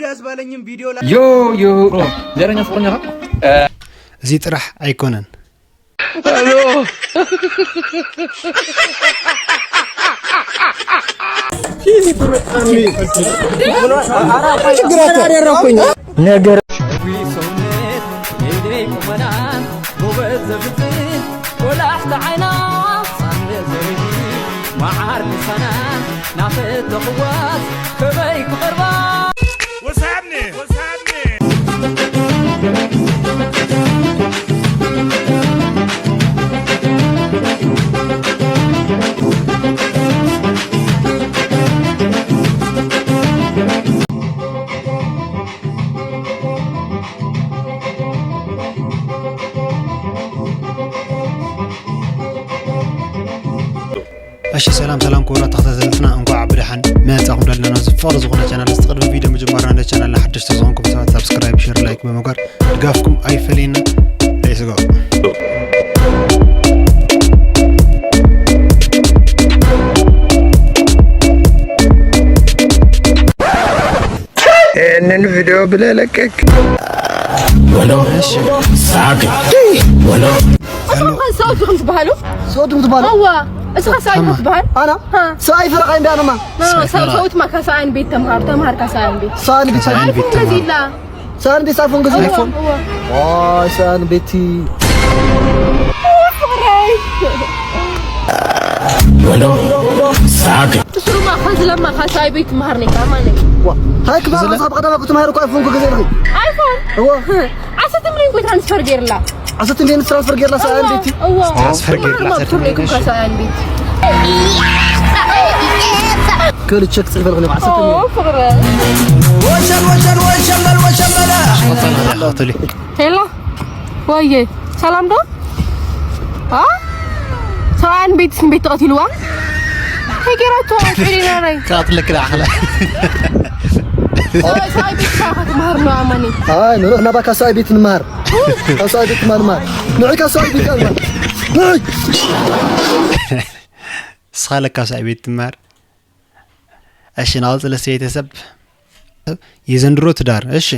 ያስባለኝም ቪዲዮ ላይ ዮ ዮ። ኦ፣ ዘረኛ ፍቅረኛ ካ? እዚ ጥራሕ ኣይኮነን። ነገር ሰውነት ሜዳ ቁመና ጎበዝ ዘፍትን ቆላሕቲ ዓይና ሳምሪ ዘርኢ መዓር ልሳና ናፈተኽዋት ከመይ ክቐርባ What's happening? What's happening? እሺ፣ ሰላም ሰላም፣ ክቡራት ተኸታተልትና፣ እንኳዕ ብደሓን መጻኹም ዳልና ናብዚ ፍቕሪ ዝኾነ ቻናል። እስቲ ቅድሚ ቪድዮ ምጅማርና፣ እንደ ቻናልና ሓደሽቲ ዝኾንኩም ሰባት ሳብስክራይብ፣ ሼር፣ ላይክ ብምግባር ድጋፍኩም ኣይፈለየና። Let's go። ይህንን ቪዲዮ ብለለቀቅ። ወሎ ሳቅ ወሎ። እስኻ ሰብኡት ዲኹም ትበሃሉ? ሰብኡት ዲኹም ትበሃሉ? እዋ፣ እስኻ ሰብኣይ ዲኹም ትበሃል? ኣና? ሃ። ሰብኣይ ፈረቓ እንዳ ኣነማ። ኖ፣ ኖ፣ ሰብኣይ ሰው-፣ ፈረቓ። ሰብኡት ማ ካሳኣን ቤት ተምሃር፣ ተምሃር ካሳኣን ቤት። ሰብኣይ ቤት ኣይፎን ገዚ ተምሃር። ኢላ። ሰብኣይ ቤት ኣይፎን ገዚ ኢላ? እዋ፣ ኣይፎን? እዋ። ዋይ፣ ሰብኣይ ቤት። እዋ፣ ፍቕረይ። ወሎ ሳቅ። እሱ ድማ ከዝለማ ካሳኣይ ቤት ትምሃር ነይካ ማለት። ዋ፣ ሃይ ክባር ዝለ- ራሳ ብቐደማ ክትምሃር እኮ ኣይፎን ክገዝእ ኢልኺ። ኣይፎን? እዎ። ዓሰርተ ሚልዮን እኮ ትራንስፈር ገይርላ። ዓሰርተ ሚልዮን ትራንስፈር ገይርላ ሰብኣይ ቤት። እዎ። ትራንስፈር ገይርላ ትምሃር ዓሰርተ ሚልዮን፣ ማብሱር እሺ። ካሳኣይ ቤት። ክብል ቸክ ጽሕፈልኺ ነባ ዓሰርተ ሚልዮን። ኦ፣ ፍቕረ። ወሸል፣ ወሸል፣ ወሸል በል፣ ወሸል በል። ሄሎ። ወየ፣ ሰላም ዶ? አ? ሰብኣያን ቤትስን ቤት ተቐቲልዋ? እንታይ ገይራቶ? ጥዒና ናይ። ክኣትለክ ደኣ ኣኽለ። ሰብኣይ፣ ሰብኣይ ቤት ሰብኣይ ክትመሃር ነው ኣማኒ። ኣይ፣ ንሩሕ ናባካ ሰብኣይ ቤት ንመሃር። ካብ ሰብኣይ ቤት ትማ ንመሃር። ንዑ ካብ ሰብኣይ ቤት ንመሃር። ንዑ። ንስኻ ለካ ሰብኣይ ቤት ትመሃር። እሺ፣ ንቐጽል እስቲ ቤተሰብ። የዘንድሮ ትዳር፣ እሺ።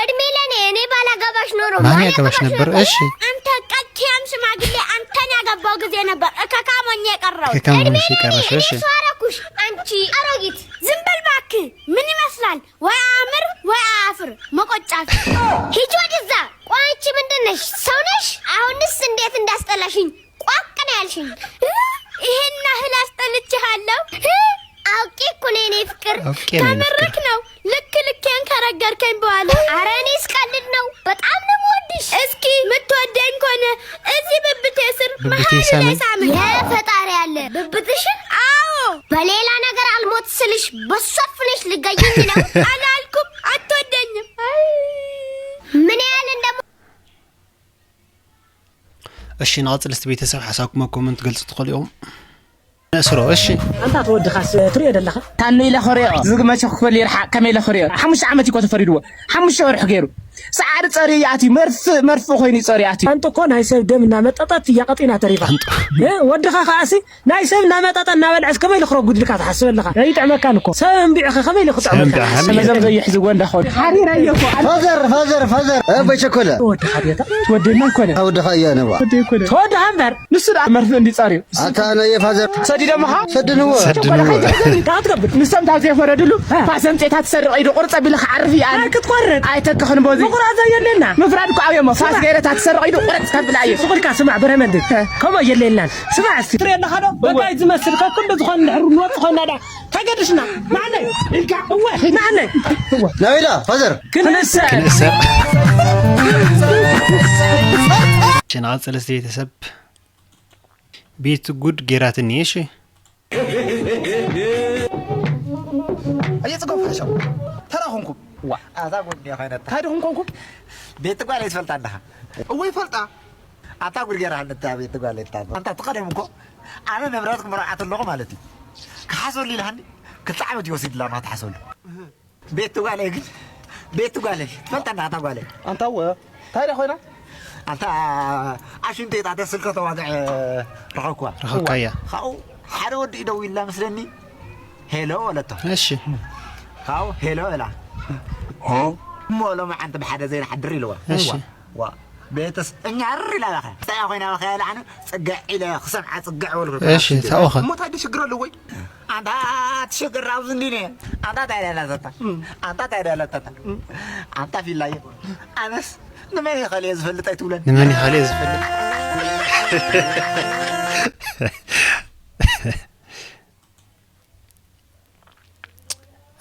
እድሜ ለኔ፣ እኔ ባላገባሽ ኖሮ ማን ማን ያገባሽ ያገባሽ ነበር? ነበር? እሺ። አንተ ቀቲያም ሽማግሌ አንተን ያገባው ጊዜ ነበር እከካም ሆኜ የቀረሁት። እከካም እድሜ ሆነሽ ለኔ፣ የቀረሽ፣ እኔ እሺ። እሱ አረኩሽ አንቺ አሮጊት። ዝም በል እባክህ። ምን ይመስላል? ወይ አእምር ወይ አፍር መቆጫ። ሂጂ ወደዛ። ቆይ አንቺ ምንድን ነሽ? ሰው ነሽ? አሁንስ እንዴት እንዳስጠላሽኝ። ቋቅ ነው ያልሽኝ። ይሄን ያህል አስጠልቼሃለሁ? አውቄ እኮ ነው የኔ ፍቅር። አውቄ ነው የኔ ፍቅር። ከምርክ ነው? ልክ ልኬን ከረገርከኝ በኋላ። ኧረ እኔ ስቀልድ ነው። በጣም ነው የምወድሽ። እስኪ የምትወደኝ ከሆነ እዚህ ብብቴ ስር ብብቴ መሀሉ ላይ ሳመኝ። ሳመኝ። የፈጣሪ ያለ ብብትሽን? አዎ። በሌላ ነገር አልሞት ስልሽ በሱ አፍነሽ ልገይኝ ነው? አላልኩም። አትወደኝም። አይ። ምን ያህል እንደሞ- እሺ፣ ንቐጽል እስቲ ቤተሰብ ሓሳብኩም ኣብ ኮመንት ገልጹ ትኽእሉ ኢኹም። ነስሮ፣ እሺ። ኣንታ ተወድኻስ ትሪኦ ደለኻ? ታኖ ኢለ ክሪኦ፣ ዝግ መቸ ክበል ይርሓቕ፣ ከመይ ኢለ ክሪኦ? ሓሙሽተ ዓመት እዩ እኮ ተፈሪድዎ። ሓሙሽተ ወርሒ ገይሩ። ሰዓሪ ጸሪ ይኣትዩ፣ መርፍእ፣ መርፍእ ኮይኑ እዩ ጸሪ ይኣትዩ። ኣንጡ እኮ ናይ ሰብ ደም እናመጠጠት እያ ቀጢና ተሪፋ። ኣንጡ። እ፣ ወድኻ ከኣሲ ናይ ሰብ እናመጠጠ እናበልዐስ ከመይ ኢሉ ክረጉድልካ ትሓስብ ኣለኻ? ኣይጥዕመካን እኮ። ሰብ እንቢዕኸ ከመይ ኢሉ ክጥዕመካ? ሰብ እንቢዕኻ ከመይ ኢሉ? መዘም ዘይሕዝዎ እንዳኾነ። ሓሪረዮ እኮ። ፋዘር፣ ፋዘር፣ ፋዘር። እ፣ በይቸኮለ። ወድኻ ቤታ? ትወደና ኣይኮነ። ወድኻ እያ ነባ። ወደይ ኣይኮነ። ተወድኻ እምበር። ንሱ ደኣ መርፍእ እንዲ ጸርዩ። ኣታ ነየ ፋዘር። ሰዲዶምኻ? ሰድንዎ። ሰድንዎ። ቸኮለ ከይትሕዘኒ፣ እንታይ ክትገብር? ንሶም ታብ ዘይፈረድሉ፣ እ። ፋሰምጤታት ትሰርቕ ኢዱ ቁርጽ ኣቢሉ ክዓርፍ እዩ ኣነ። ኣይ ክትቆርጥ። ኣይተክኽን ቦዚ። ምቑራጽ ኣየድልየና። ምፍራድ እኮ ኣብዮሞ። ፋስ ስማዕ። ገይረ እታ ትሰርቕ ኢዱ ቁርጽ ከብላ እየ። ስቕ ኢልካ ስማዕ ብረመንድ። እ። ከምኡ ኣየድልየናን። ስማዕ እስቲ። ትሪኦ ኣለኻ ዶ? እወ። በጋይ ዝመስል ካብ ክንዲ ዝኾነ እንድሕር ንወጽእ ኮይና ደኣ ተገድሽና። ማዕነይ ኢልካ። እወ። ማዕነይ። እወ። ናበይ ኢላ ፋዘር? ክንእሰ። ክንእሰ። እሺ፣ ንቐጽል እስቲ ቤተሰብ። ቤት ጉድ ጌራትኒ፣ እሺ። ኣየ ጽገብ ሓሻው። ተራ ኾንኩም። ዋ፣ ኣዛ ጎኒ ኾይነት። እንታይ ደኹም ኮንኩም? ቤት ጓል ኣይትፈልጣ ኣለኻ? እወ ይፈልጣ። ኣታ ጉድ ጌራ ነታ ቤት ጓል ኣይትፈልጣ። ኣንታ ትቐደም እኮ። ኣነ ንብረትኩም ርዓት ኣለኹ ማለት እዩ። ክሓሰሉ ኢልሃኒ ክልተ ዓመት ይወስድላ ማለት ሓሰሉ። ቤት ጓለይ ግን፣ ቤት ጓለይ፣ ትፈልጠና ኣታ ጓለይ። ኣንታ እወ፣ እንታይ ደኣ ኮይና? ኣንታ ኣሽንተይ እታ ስልከ ተዋግዐ ረኸብኩዋ። ረኸብካያ? ካብኡ ሓደ ወዲ እዩ ደዊላ መስለኒ፣ ሄሎ በለቶ። እሺ። ካው ሄሎ እላ። እሞ ሎሚ ዓንቲ ብሓደ ዘይንሓድር ኢልዋ። እሺ። ዋ፣ ዋ። ቤተስ እኛ ርር ኢላ ላኸ። እንታይ ኮይና ኸ ኢላ ኣነ ጽግዕ ኢለ ክሰምዓ ጽግዕ ወልኩ። እሺ፣ ታውኸ። እሞ እንታይ ሽግር ኣለዎ ወይ? ኣንታ ትሽግር ኣብዚ እንዲነ። ኣንታ እንታይ ደለተታ? ኣንታ እንታይ ደለተታ? ኣንታ ፊላየ። ኣነስ ንመን ይኸል እየ ዝፈልጥ ኣይትብለን። ንመን ይኸል እየ ዝፈልጥ?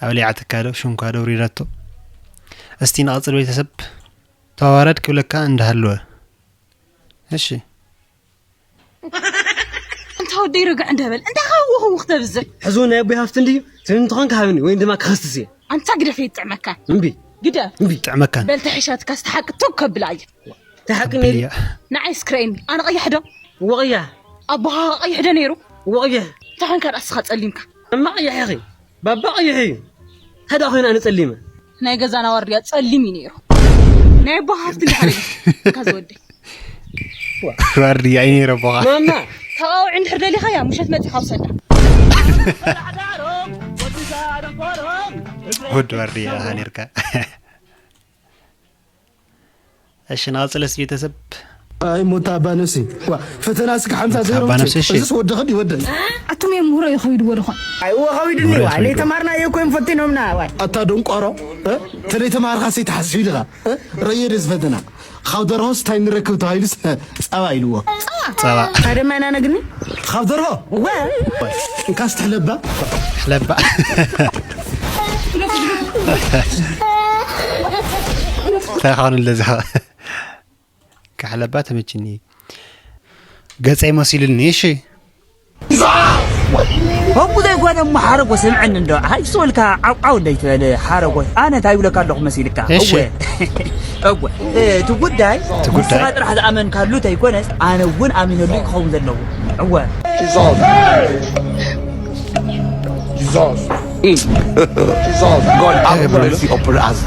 ኣብሊዓትካ ዶ ሽምኳ ዶ ውሪዳቶ? እስቲ ንቐጽል ቤተሰብ። ተዋረድ ክብለካ እንዳሃለወ። እሺ። እንታ ወደይ ርግዕ እንደ በል። እንታይ ሃው ሃው ክተብዝሕ? ሕዚ እውን ናይ ኣቦይ ሃፍቲ እንድዩ። ትም እንተኾንካ ሃብኒ ወይ ድማ ክኸስስ እየ። ኣንታ ግደፍ ይጥዕመካ። እምቢ። ግደፍ። እምቢ። ጥዕመካን። በል ተሒሻትካ ስተሓቂ ቶግ ከብላ እየ። እንታይ ሓቂ ነይሩ? ከብልያ። ንዓይ እስክረይኒ። ኣነ ቀያሕ ዶ? እወ ቀያሕ። ኣቦኻ ቀይሕ ዶ ነይሩ? እወ ቀያሕ። እንታይ ኮንካ ደኣ እስኻ ጸሊምካ? እማ ቀያሕ ኢኺ። ባባ ቀይሕ እዩ። እንታይ ደኣ ኮይኑ ኣነ ጸሊመ? ናይ ገዛና ዋርድያ ጸሊም እዩ ነይሩ። ናይ ኣቦኻ ሃፍቲ እንድሕር እዩ። እንካ ዝወደይ። ዋርድያ እዩ ነይሩ ኣቦኻ። ማማ። ተቓውዒ እንድሕር ደሊኻያ፣ ምሸት መጺኻ ውሰዳ። ወዲ ዋርድያ ኢኻ ነይርካ። እሺ፣ ንቐጽል እስኪ ቤተሰብ። ኣይ፣ ሞታ ኣባ ነፍሲ። ዋ፣ ፈተና እስኪ ሓምሳ ዜሮ ኣባ ነፍሲ፣ እሺ። እዚስ ወደኸ ድዩ ወደን? ኣቱም እዮም ምህሮ ይኸይድዎ ድኾን? ኣይ፣ እወ፣ ኸዊድኒ፣ ምህሮ ዋ፣ ይኸይድዎ። ለይተማርና እየ እኮ እዮም ፈቲኖምና፣ ዋ። ኣታ ደንቆሮ፣ እ? ተለይተማርካ ሰይትሓስብ ኢልኻ፣ እ? ረየ ደዚ ፈተና። ካብ ደርሆስ እንታይ ንረክብ ተባሂሉስ ጸባ ኢልዎ። ጸባ? ጸባ። ታዲያ ማይና ነግኒ? ካብ ደርሆ? እወ። እንካስ ትሕለባ። ትሕለባ። እንታይ ኻኑ ለዚ? ካሕለባ ተመችኒ። ገጸይ መሲልኒ፣ እሺ። ከምኡ ዘይኮነ እሞ ሓረጎ ስምዐኒ እንዶ። ሃይ፣ እሱ በልካ ዓውዓው እንዳይትበል ሓረጎ። ኣነ እንታይ ይብለካ ኣለኹ መሲልካ? እሺ። እወ። እወ። እ፣ እቲ ጉዳይ እቲ ጉዳይ ንስኻ ጥራሕ ዝኣመንካሉ ተይኮነስ፣ ኣነ እውን ኣሚነሉ እዩ ክኸውን ዘለዎ። እወ። Jesus. Jesus. Jesus. God have mercy upon us.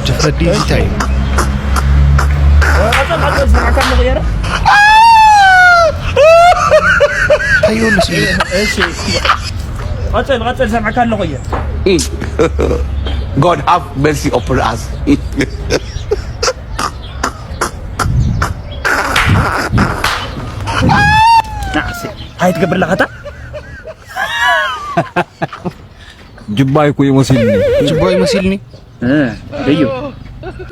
ድፍረት ድዩ እንታይ እዩ? ቀጽል፣ ቀጽል፣ ሰምዓካ ኣለኹ እየ። እንታይ ይብሉ ስለ እሺ። ቀጽል፣ ቀጽል፣ ሰምዓካ ኣለኹ እየ። God have mercy upon us. ናዕሲ። እንታይ ትገብር ኣለኻ እታ? ጅባይ እኮ ይመስልኒ። ጅባይ ይመስልኒ። እ፣ እዩ።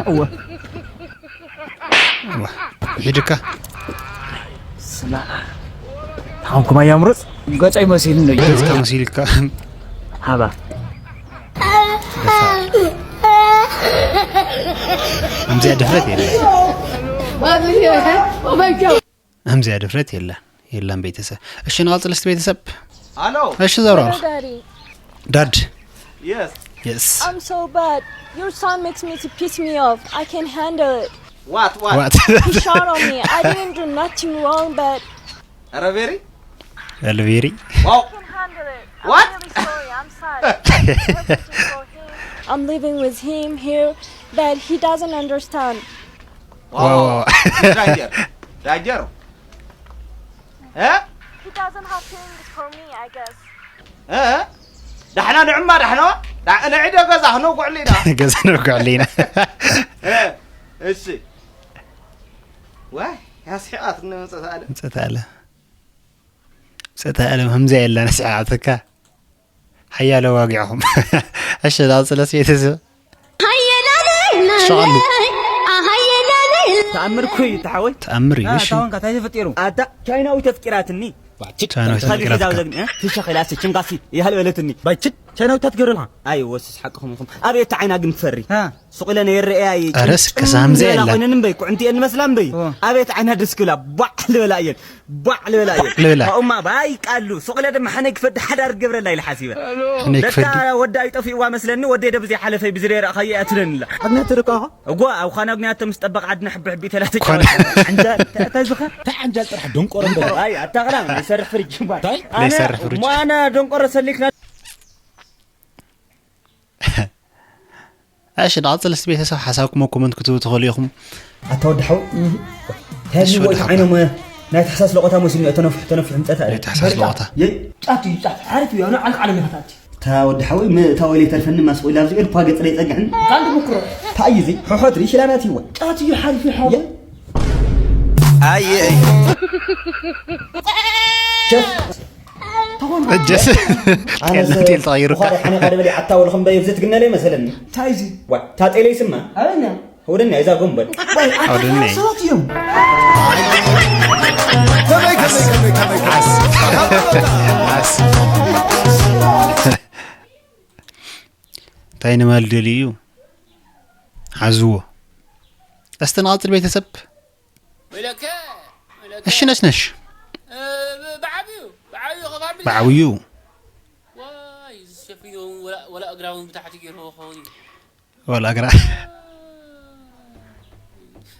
እወ። እወ። ሒድካ። ስማ። ሓንኩም ኣያምሩጽ? ገጸይ መሲልኒ እዩ። ገጽካ መሲልካ። ሃባ። ከምዚኣ ድፍረት የለን። ከምዚኣ ድፍረት የለን፣ የለን ቤተሰብ። እሺ፣ ንቐጽል እስቲ ቤተሰብ። ኣሎ። እሺ፣ ዘብራሩ። Hello, Daddy. Dad. Yes. Yes. I'm so bad. Your son makes me to piss me off. I can't handle it. What? What? What? He shot on me. I didn't do nothing wrong, but ኧረ ቬሪ። ኧረ ቬሪ። Wow. I can't handle it. I'm What? Really sorry. I'm sad. I have to go home. I'm living with him here, but he doesn't understand. Wow. Wow. Danger. Danger. እ? He doesn't have feelings for me, I guess. እ? ዳሕና ንዕማ ዳሕና ንዒደ ገዛ ክነውግዕሉ ኢና። ገዛ ነውግዕሉ ኢና። እ፣ እሺ። ዋይ፣ ኣስሒቓትኒ ምጸት ኣለ። ምጸት ኣለ። ምጸት ኣለ፣ ከምዚኣ የላን ኣስሒቓትካ። ሓያሎ ዋጊዕኹም። እሺ፣ ላውፅለስ ቤተሰብ። ሃየላለይ፣ ሸቓሉ። ሃየላለይ። ተኣምር እኮ እዩ፣ ተሓወይ። ተኣምር እዩ፣ አ፣ እሺ። ታወንካ፣ እንታይ ተፈጢሩ? ኣታ፣ ቻይናዊት ኣፍቂራትኒ። ቻይናዊት ካሊእ ኣፍቂራትካ። ሒዛ ዘግኒ፣ እ? ትሸኺላ፣ ስችንጋሲ፣ ይሃል በለትኒ። ባይችድ፣ ቻይናዊት ትገብረልካ? ኣይ፣ ወስስ፣ ሓቅኹም ኢኹም። ኣበየት ዓይና ግን ትፈሪ? እ። ሱቕ ኢለ ነይረ እያ፣ እየ ኣረ፣ እስከ ጭምጭም ሳምዘ የላ። ኮይነን እምበይ፣ ኩዕንቲ እየን መስላ እምበይ። እ። ኣበየት ዓይና ደስ ክብላ፣ ቧዕ ልበላ እየን። ቧዕ ልበላ እየ። ልበላ። ካብኡማ ባይ ቃሉ፣ ሱቕ ኢለ ድማ ሓነይ ክፈዲ ሓዳር ክገብረላ ኢለ ሓሲበ። ሓነይ ደቃ ክፈዲ። ወዳ ይጠፊእዋ መስለኒ፣ ወደይ ደ ብዘይ ሓለፈይ ብዝረይ ረእኻዮ እያ ትለኒ ኣላ። ኣግናት ርቃኻ? እጓ፣ ኣብ ኻን ኣግናት ምስ ጠበቕ ዓድና ሕቢ ሕቢ ተላ ኮነ። ተጫወት። ዓንጃል፣ ተ-፣ ተዝኸ? እንታይ ዓንጃል ጥራሕ ደንቆሮ እምበር። ኣይ፣ ኣታ ቕዳም፣ ይሰርሕ ፍሪጅ እምበር። እንታይ? ኣነ፣ ይሰርሕ ፍሪጅ። ሟና ደንቆሮ ሰሊክና። እሺ፣ ንቐጽል እስቲ ቤተሰብ ሓሳብኩም ኣብ ኮመንት ክትህቡ ትኽእሉ ኢኹም። ኣታ ወዲ ሓው፣ እህ፣ እሺ፣ ተዝዎ ወዲ ሓው። ዓይኖም ናይ ታሕሳስ ለቆታ መስሉ እዩ፣ ተነፍሕ፣ ተነፍሕ ምጸት ኣለ። ናይ ታሕሳስ ለቆታ። የይ፣ ጫት እዩ፣ ጫት። ሓሪፍ እዩ፣ ኣነ ዓልክ ዓለም ኢኻ ትኣቲ። እታ ወዲ ሓወይ፣ ም-፣ እታ ወይለይ ተርፈኒ ማስቆ ኢላ ኣብዚ ኤልፓ ገጽ ላይ ጸግዕን። ካንድ ምክሮ። እንታይ እዩ እዚ? ሕሖት ርኢሽ ኢላ ናት ይዋ። ጫት እዩ ሓሪፍ እዩ ሓወይ። የ- ኣየ። ሸፍ። እጀስ። ኣነስ ጤል፣ ጤል ተቐይሩ። ብዃሪ ሓኒኻ ደበሊ ዓታ ወልኹም በይ፣ እዚ ትግነለ ይመስለኒ። እንታይ እዚ? ዋ፣ እታ ጤለይ ስማ? ኣበና? ወደኛ እዛ ጎንበል። ኣውደኒ። ሰባት እዮም። ከመይ፣ ከመይ፣ ከመይ፣ ከመይ፣ ከመይ? ዓስ። ዓስ። እንታይ ንማል ደልዩ እዩ? ሓዝዎ። እስቲ ንቐጽል ቤተሰብ። ወይለከ፣ ወይለከ። እሺ፣ ነሽ፣ ነሽ። እ፣ ብ-፣ ብዓብዩ፣ ብዓብዩ ከፋ ቢላ። ብዓብዩ። ዋይ፣ እዚ ሸፊኑ ወላ፣ ወላ እግራ እውን ብታሕቲ ገይሩ ክኸውን እዩ። ወላ እግራ።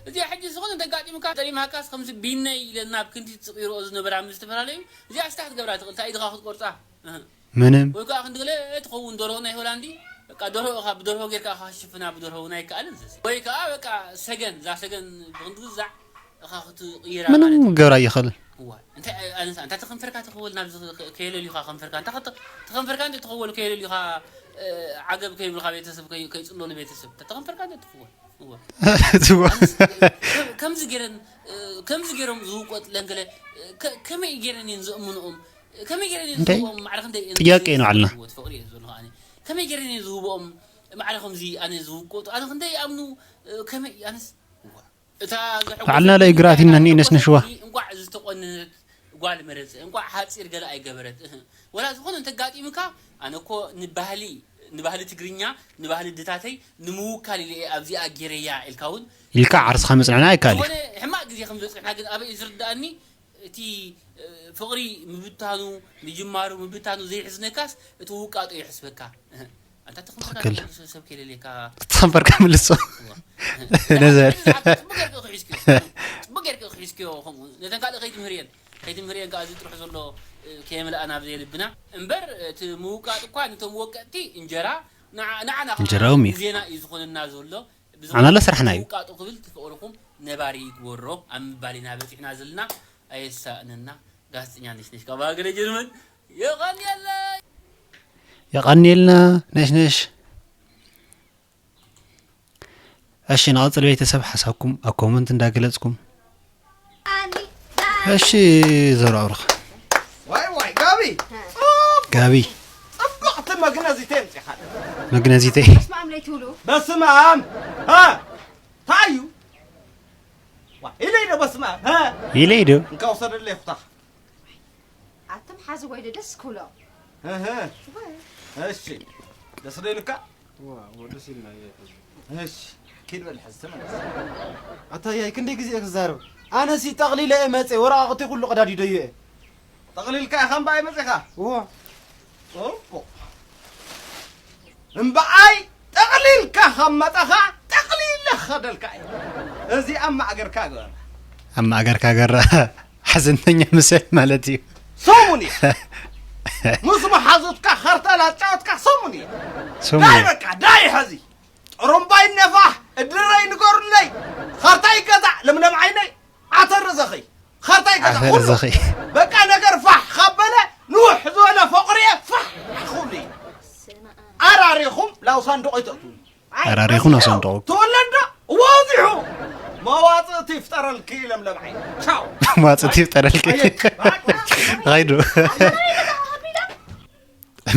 እዚኣ ሕጂ ዝኾነ እንተጋጢሙካ፣ ጠሊምካስ ከምዚ ቢነይ ኢለ ናብ ክንዲ ትቕይርኦ ዝነበራ ምስ ዝተፈላለዩ፣ እዚኣ ስታሕ ትገብራ ትኽእል፣ እንታይ ኢድኻ ክትቆርጻ? እህ። ምንም። ወይ ከዓ ክንዲ ገለ ትኸውን ደርሆ ናይ ሆላንዲ፣ በቃ ደርሆ ኢኻ ብደርሆ ጌርካ ኢኻ ትሽፍና፣ ብደርሆ እውን ኣይከኣልን እዚ። ወይ ከዓ በቃ ሰገን፣ እዛ ሰገን ብክንዲ ግዛዕ ኢኻ ክትቕይራ ምንም ማለት እዩ። ክገብራ ኣይኽእልን። እዋ፣ እንታይ፣ ኣነስ፣ ኣንታ ተኸንፈርካ ትኽወል ናብዚ ከ-፣ ከየለልዩኻ ከንፈርካ። እንታ ኸተ-፣ ተኸንፈርካ እንተ ትኽወል ከየለልዩኻ፣ እ፣ ዓገብ ከይብሉኻ ቤተሰብ ከይ-፣ ከይጽለሉ ቤተሰብ። እንታ ተኸንፈርካ እንተ ትኽወል። እዋ። እዋ። ኣነስ፣ ከም-፣ ከምዚ ገይረን፣ እ፣ ከምዚ ገይሮም ዝውቆጥ ለንገለ፣ እ፣ ከ-፣ ከመይ ገይረን እየን ዘእምንኦም? ከመይ ገይረን እየን እንታይ? ዝውቆም? ማዕረ ክንደይ እየን ጥያቄ ነው ዝውቆም? ዓልና። ህይወት ፍቕሪ እየ ዝብሎ ኣነ። ከመይ ገይረን እየን ዝውብኦም? ማዕረ ከምዚ ኣነ ዝውቆጡ። ኣነ ክንደይ ይኣምኑ? እ፣ ከመይ ኣነስ? እዋ። እታ ዘሐጎሰትኒ ባዕልና ላይ ግራት ኢና እታ ንእነስ ዘሐጎሰትኒ ንሽዋ። እንቋዕ ዝተቆነነት ጓል መረጸ፣ እንቋዕ ሓጺር ገለ ኣይገበረት። እህ። ወላ ዝኾነ እንተጋጢምካ፣ ኣነ እኮ ንባህሊ፣ ንባህሊ ትግርኛ፣ ንባህሊ ድታተይ ንምውካል ኢለ እየ ኣብዚኣ ጌረያ ኢልካ እውን ኢልካ ዓርስኻ ምጽንዕና ኣይከኣል እዩ። ዝኾነ ሕማቕ ግዜ ከም ዝበጽሕና ግን ኣበይ እዩ ዝርድኣኒ? እቲ፣ እ፣ ፍቕሪ ምብታኑ፣ ምጅማሩ፣ ምብታኑ ዘይሕዝነካስ እቲ ውቃጦ ይሕስበካ። እህ። ኣንታ ትኽክል። ትኽንፈርካ ሰብ ከይለልየካ። ትኽንፈርካ ምልሶ። እዋ። ነዘር። ጽቡቅ ጌርካ ክሒዝክዮ። ጽቡቅ ጌርካ ክሒዝክዮ ከምኡ። ነተን ካልእ ከይትምህርየን። ከይትምህርየን ከኣ እዚ ጥርሑ ዘሎ፣ እ፣ ከየምልኣና ኣብ ዘይልብና። እምበር፣ እቲ ምውቃጥ እኳ ነቶም ወቀጥቲ እንጀራ፣ ንዓ-፣ ንዓና ከኣ እንጀራኦም እዩ። ዜና እዩ ዝኾነና ዘሎ። ብዝኾነ ዓናለ ስራሕና እዩ። ምውቃጡ ክብል ትፍቕርኹም ነባሪ ይግበሮ ኣብ ምባል ኢና በጺሕና ዘለና። ኣየሳእነና። ጋዜጠኛ ነሽነሽ ካብ ሃገረ ጀርመን። የቐንየለይ። የቐንየልና ነሽነሽ። እሺ፣ ንቐጽል ቤተሰብ ሓሳብኩም ኣብ ኮመንት እንዳገለጽኩም። እሺ፣ ዘሩ ኣብርኽ። ዋይ፣ ዋይ፣ ጋቢ። ጋቢ። ጽብቕቲ መግነዚተይ ኣምጺኻለይ። መግነዚተይ። በስመ ኣብ ለይትብሉ። በስመ ኣብ። ሃ? እንታይ እዩ? ዋ፣ ኢለይ ዶ በስመ ኣብ? ሃ? ኢለይ ዶ? እንካ ውሰደለይ ኩታኻ። ኣትም ሓዚ ወይ ደስ ክብሎ። እህ። ወይ። እሺ። ደስ ዶ ኢልካ? ዋ፣ ዋ፣ ደስ ኢልና እየ። እሺ። ኪድ በል ሕዚ ተመለስ። ኣታ ያይ ክንደይ ግዜ ክዛረብ? ኣነሲ ጠቕሊለ እየ መጽየ፣ ወረቓቕቲ ኩሉ ቀዳዲደዮ እየ። ጠቕሊልካ ኢኻ እምበኣይ መጺኻ? እዎ። ጽቡቕ። እምበኣይ ጠቕሊልካ ካብ መጻኻ ጠቕሊለ ክኸደልካ እየ። እዚኣ ኣብ ማእገርካ ግበራ። ኣብ ማእገርካ ገራ ሓዘንተኛ ምሰል ማለት እዩ። ሰሙን እየ። ምስ መሓዙትካ ኸርታ ላጫወትካ ሰሙን እየ። ሰሙን ዳይ እየ። በቃ፣ ዳይ ሐዚ። ጥሩምባ ይነፋሕ፣ እድረይ ንገሩለይ። ኸርታ ይገዛእ፣ ለምለም ዓይነይ። ዓተር ርዘኺ፣ ኸርታ ይገዛእ፣ ዓተር ኩሉ። ርዘኺ። በቃ ነገር ፋሕ ካብ በለ፣ ንውሕ ዝበለ ፈቕሪ እየ፣ ፋሕ ክብሉ እዩ። ኣራሪኹም ላው ሳንዱቕ ኣይተእትዉኒ። ኣራሪኹም ላው ሳንዱቕ። ትወለድ ዶ? ወዚሑ። መዋጽእቲ ይፍጠረልኪ፣ ለምለም ዓይነይ። ቻው። መዋጽእቲ ይፍጠረልኪ። ኣየ። ኸይዱ።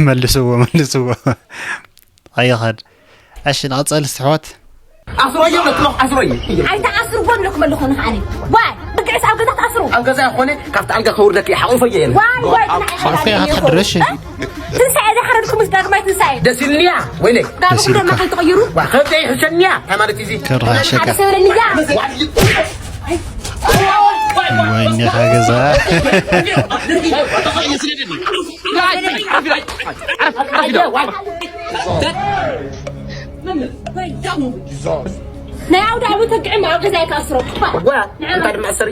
መልስዎ፣ መልስዎ። ኣይኸድ። እሺ፣ ንቐጸል እስቲ ኣሕዋት። ኣስሮዮ፣ መጥለኽ ኣስሮዮ። ኣይትኣስርዎን ኢለኩም ኣለኹ ንኽኣኒ። ዋይ፣ ብግዕስ ኣብ ገዛ ትኣስሩ? ኣብ ገዛ ይኾነ፣ ካብቲ ኣልጋ ከውርደኪ፣ ሓቑፈዮ የለ። ዋይ፣ ዋይ፣ ሓቑፈዮ ንዓይ ሓቑፈዮ ትሓድር፣ እሺ። ትንሳኤ ዝሓረድኩምስ ዳግማይ ትንሳኤ። ደስ ኢልኒያ፣ ወይነ። ዳግም ደስ ኢልካ። ደማ ከይትቕይሩ? ዋ፣ ከብደይ ሕሸኒያ፣ እንታይ ማለት እዩ እዚ? ከብድኻ ሕሸካ። ሓደ ሰበለኒያ። ወይኔኻ ገዛ። ናይ ኣውደ ዓመት ተግዕም ኣብ ገዛይ ክኣስሮ። ዋ፣ እንታይ ድማ ኣሰሪ?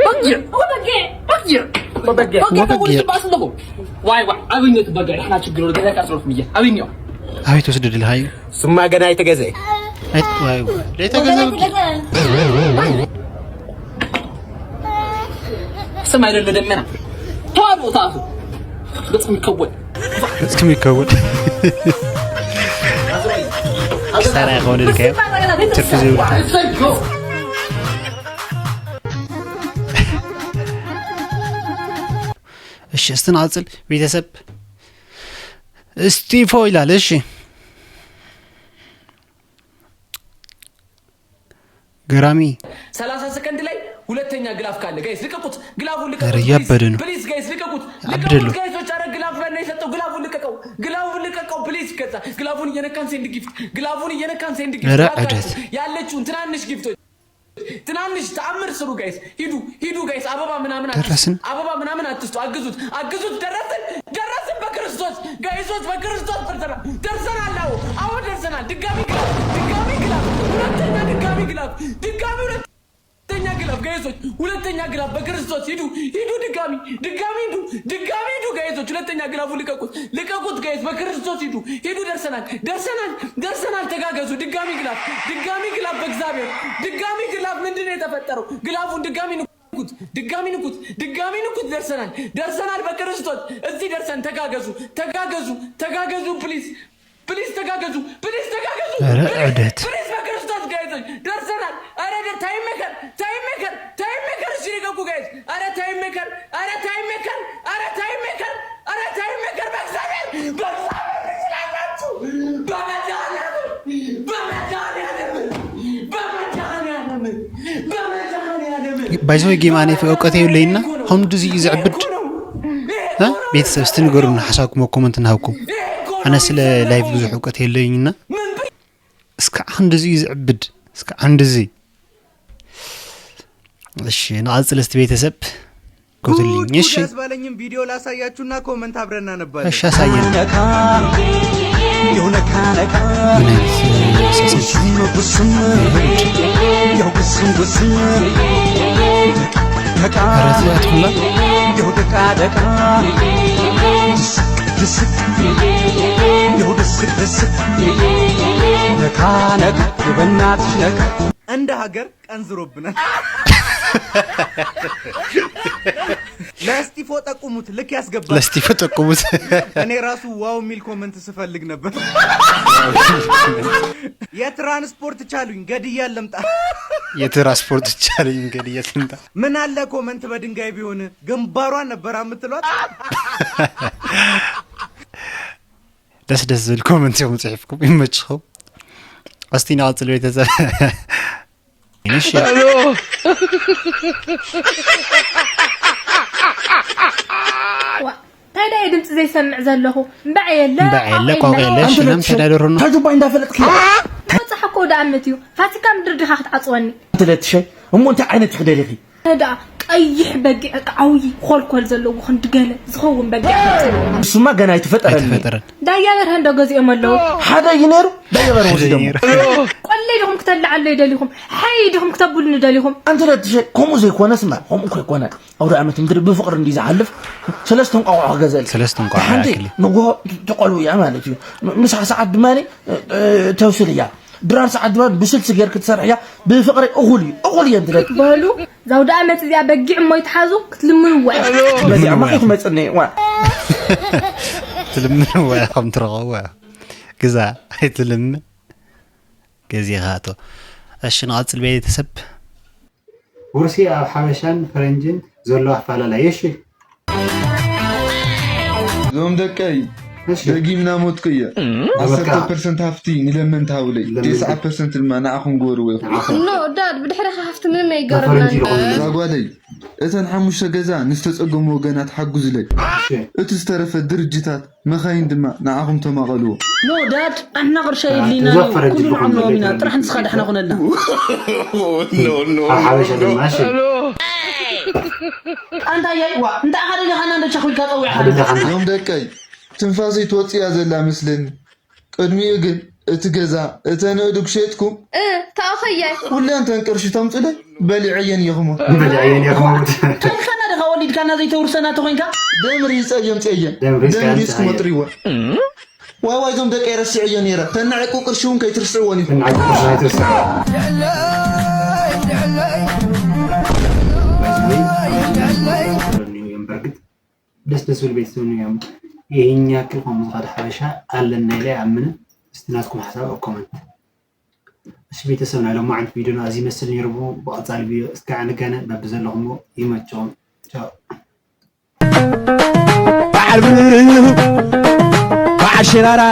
በጊዕ። ኦ፣ በጊዕ። በጊዕ። በጊዕ። በጊዕ። በጊዕ። በጊዕ። ዋይ፣ ዋይ፣ ኣብነት በጊዕ። ንሕና ችግር ወደ ገዛይ ክኣስሮ ብዬ። ኣብኛው። ኣበይ ትወስዶ ደለኻዩ? ስማ ገና ኣይተገዘ። ኣይ-፣ ዋይ፣ ዋይ። ደይተገዘ በጊዕ። ስማ ይደለ ደመና። ተዋዶ ተኣቱ። በጽም ከወል። እስኪ ይከውን ክሳራ ይኸውን ኢልካዮ ትርፊ ዘይብሉ። እሺ፣ እስቲ ንቐጽል ቤተሰብ። እስቲፎ ይላል። እሺ፣ ገራሚ። ሰላሳ ሰከንድ ላይ ሁለተኛ ግላፍ ካለ ጋይስ ልቀቁት። ግላፉን ልቀቁት። ኧረ እያበደ ነው። ፕሊዝ ጋይስ ልቀቁት። አብደሉ። ልቀቁት ጋይሶች። ኧረ ግላፍ ነው የሰጠው። ግላፉን ልቀቀው። ግላፉን ልቀቀው ፕሊዝ። ከዛ ግላፉን እየነካን ሴንድ ጊፍት። ግላፉን እየነካን ሴንድ ጊፍት። ኧረ እባካችሁ እደት። ያለችውን ትናንሽ ጊፍቶች ትናንሽ ተአምር ስሩ ጋይስ። ሂዱ ሂዱ ጋይስ። አበባ ምናምን አትስጡ። ደረስን? አበባ ምናምን አትስጡ። አግዙት አግዙት። ደረስን ደረስን። በክርስቶስ ጋይሶች በክርስቶስ ደርሰናል። ደርሰናል። አዎ አዎ ደርሰናል። ድጋሚ ግላፍ ድጋሚ ግላፍ ሁለተኛ ድጋሚ ግላፍ ድጋሚ ሁለተኛ ግላፍ ጋይሶች ሁለተኛ ግላፍ በክርስቶስ ሂዱ ሂዱ። ድጋሚ ድጋሚ ሂዱ ድጋሚ ሂዱ ጋይሶች። ሁለተኛ ግላፉ ልቀቁት ልቀቁት ጋይስ በክርስቶስ ሂዱ ሂዱ። ደርሰናል ደርሰናል ደርሰናል። ተጋገዙ። ድጋሚ ግላፍ ድጋሚ ግላፍ በእግዚአብሔር ድጋሚ ግላፍ። ምንድን ነው የተፈጠረው? ግላፉን ድጋሚ ንኩት ድጋሚ ንኩት ድጋሚ ንኩት። ደርሰናል ደርሰናል በክርስቶስ እዚህ ደርሰን። ተጋገዙ ተጋገዙ ተጋገዙ። ፕሊዝ ፕሊዝ ተጋገዙ ፕሊዝ ተጋገዙ። ኧረ እደት። ፕሊዝ በክርስቶስ ጋይሶች ደርሰናል። ኧረ ደ- ታይም ሜከር ታይም ሜከር ታይም ሜከር እሺ ልቀቁ ጋይስ። ኧረ ታይም ሜከር ኧረ ታይም ሜከር ኧረ ታይም ሜከር ኧረ ታይም ሜከር በእግዚአብሔር በእግዚአብሔር ትችላላችሁ። በመድኃኒዓለም በመድኃኒዓለም በመድኃኒዓለም በመድኃኒዓለም ባይዘ ወይ ጌማ እኔ እውቀት የለኝና ከምዚ እዩ ዘዕብድ። እ? ቤተሰብ እስቲ ንገሩና ሓሳብኩም ኣብ ኮመንት ንሃብኩም። ኣነ ስለ ላይቭ ብዙሕ እውቀት የለኝና እስከ ክንድዚ እዩ ዘዕብድ። እስከ ክንድዚ። እሺ ንቐጽል እስቲ ቤተሰብ። ኮትልኝ። ጉድ እሺ ያስባለኝም ቪዲዮ ላሳያችሁና ኮመንት አብረን እናነባለን። እሺ አሳየን። ነካ እንዲሁ ነካ ነካ ምን አይነት አሳሳች? ጉስም ጉስም ያው ጉስም ጉስም ነካ ኧረ ተው አትሁላ። እንዲሁ ደቃ ደቃ ድስቅ ድስቅ እንዲሁ ድስቅ ድስቅ ነካ ነካ የበናትሽ ነካ እንደ ሀገር ቀንዝሮብናል። ለእስጢፎ ጠቁሙት፣ ልክ ያስገባል። ለስቲፎ ጠቁሙት። እኔ ራሱ ዋው የሚል ኮመንት ስፈልግ ነበር። የትራንስፖርት ቻሉኝ ገድያ ልምጣ። የትራንስፖርት ቻለኝ እንግዲህ የትምጣ። ምን አለ ኮመንት በድንጋይ ቢሆን ግንባሯን ነበር የምትሏት። ደስ ደስ ዝብል ኮመንት እዮም ጽሒፍኩም ይመችኹም። እስቲ ንቐጽል ቤተሰብ። እሺ እንታይ ድምፂ ዘይሰምዕ ዘለኹ? እምበዐ የለ እምበዐ የለ ቋቋ የለ ሽለም ተዳደሩ ነው። ታጁባ እንዳፈለጥክ በፃሕ እኮ ደኣመት እዩ። ፋሲካ ምድሪ ድኻ ክትዓፅወኒ? ትለትሸይ እሞ እንታይ ዓይነት ትኽደል ኢኺ? ደኣ ቀይሕ በጊዕ ቃውይ ኮልኮል ዘለዎ ክንዲ ገለ ዝኸውን በጊዕ ክትፅእ። እሱማ ገና ኣይተፈጠረን። ኣይተፈጠረን። ዳያ በርሀ እንዶ ገዚኦም ኣለዉ። ሓደ እዩ ነይሩ ዳያ በርሀ ወሲዶሞ። ቆለይ ዲኹም ክተላዓለይ ደሊኹም? ሓይ ዲኹም ክተብሉኒ ደሊኹም? ኣንቲ ለትሸይ ከምኡ ዘይኮነ ስማ ከምኡ እኮ ይኮነ። ኣውደ ዓመት ምድሪ ብፍቕሪ እንዲ ዝሓልፍ ሰለስተ እንቋቑሖ ክገዝእል። ሰለስተ እንቋቑሖ ሓንቲ ይኣክል እዩ። ንጎሆ ትቆልው እያ ማለት እዩ። ምሳሕ ሰዓት ድማ ተብስል እያ። ድራር ሰዓት ድማ ብስልሲ ጌር ክትሰርሕ እያ። ብፍቕሪ እኹል እዩ እኹል እየ እንትለት በሉ ዛውዳ ዓመት እዚኣ በጊዕ እሞ ይትሓዙ ክትልምንዋ እዩ። በዚኣ ማኺ ትመፅኒ ዋ ትልምን ወይ ከም ትረኸቡ ግዛ ኣይትልምን ገዚኻቶ። እሺ ንቐፅል ቤተሰብ። ውርሲ ኣብ ሓበሻን ፈረንጅን ዘሎ ኣፈላላይ። እሺ እዞም ደቀይ እሺ ደጊምና ሞትኩ እየ። ኣበቃ። ዓሰርተ ፐርሰንት ሃፍቲ ንለመንቲ ሃቡለይ፣ ለመንቲ። ተስዓ ፐርሰንት ድማ ንዓኹም ግበርዎ ኢኹም። ንዓኹም ኖ ዳድ ብድሕረኻ ሃፍቲ ምንም ፈረንጂ ኣይገብርናን። ዝኾነ እዛ ጓለይ እተን ሓሙሽተ ገዛ ንዝተፀገሙ ወገናት ሓጉዝለይ። እሺ እቲ ዝተረፈ ድርጅታት መኻይን ድማ ንዓኹም ተማቐልዎ። ኖ ዳድ ኣሕና ቅርሻ እዛ የድሊና እዛ እዩ ፈረንጂ ኩሉ ዝኾነ ንዓና ኢና ነገር ጥራሕ ንስኻ ዳሕና ኩነልና። ኣብ ሓበሻ ድማ እሺ ኣንታ ያይ ዋ እንታይ ኣኻ ደሊኻና እንደ ቻኹልካ ጸዊዕካ ኣደለኻና እዞም ደቀይ ትንፋሰይ ትወፅእ እያ ዘላ መስለኒ። ቅድሚኡ ግን እቲ ገዛ እተን ኣእዱግ ሸጥኩም እ ተኣኸያይ ኩለን ተን ቅርሺ ተምፁለይ በሊዐየን እየ ክሞት። በሊዐየን እየ ክሞት። ታሪኻና ደኻ ወሊድካና ዘይተውርሰና ተኾይንካ ደም ሪፀ እዮም ፅየን ደም ሪፀ ደም እዮም ሪፅኩም ፅየን። ኣጥሪወን። ዋይ ዋይ እዞም ደቀይ ረሲዐዮ ነይረ ተናዒቁ ቅርሺ እውን ከይትርስዕዎን ኢኹም። ተናዒቁ ቅርሺ ኣይትርስዕዎ። በርግጥ ደስ ደስ ዝብል ቤተሰብ ነው ያምጣ። ይህን ያክል ከም ዝኸደ ሓበሻ ኣለና ኢለ ኣይኣምንን። እስቲ ናትኩም ሓሳብ ኣብ ኮመንት። እሺ ቤተሰብ፣ ናይ ሎማዓንቲ ቪዲዮና እዚ ይመስል ነይሩ። ብቐፃሊ ቪዲዮ እስከ ንገነ በብዘለኹሞ ይመቸኹም። ቻው። በዓል ብርህ በዓል ሽራራ